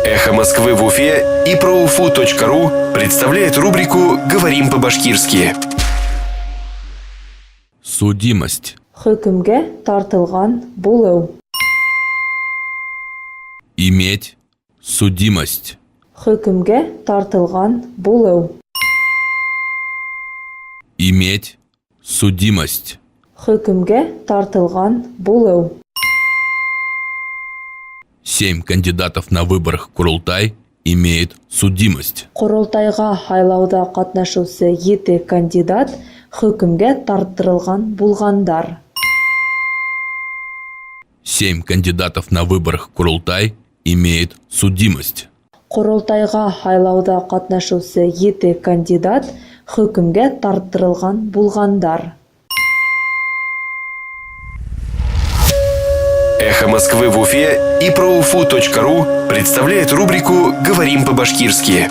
Эхо Москвы в Уфе и проуфу.ру представляет рубрику «Говорим по-башкирски». Судимость. Хөкемгә тартылган булыу. Иметь судимость. Хөкемгә тартылган булыу. Иметь судимость. Хөкемгә тартылган булыу. 7 кандидатов на выборах в Курултай имеют судимость. Ҡоролтайға һайлауҙа ҡатнашыусы ете кандидат хөкөмгә тарттырылған булғандар. 7 кандидатов на выборах в Курултай имеют судимость. Ҡоролтайға һайлауҙа ҡатнашыусы ете кандидат хөкөмгә тарттырылған булғандар. Эхо Москвы в Уфе и проуфу.ру представляет рубрику «Говорим по-башкирски».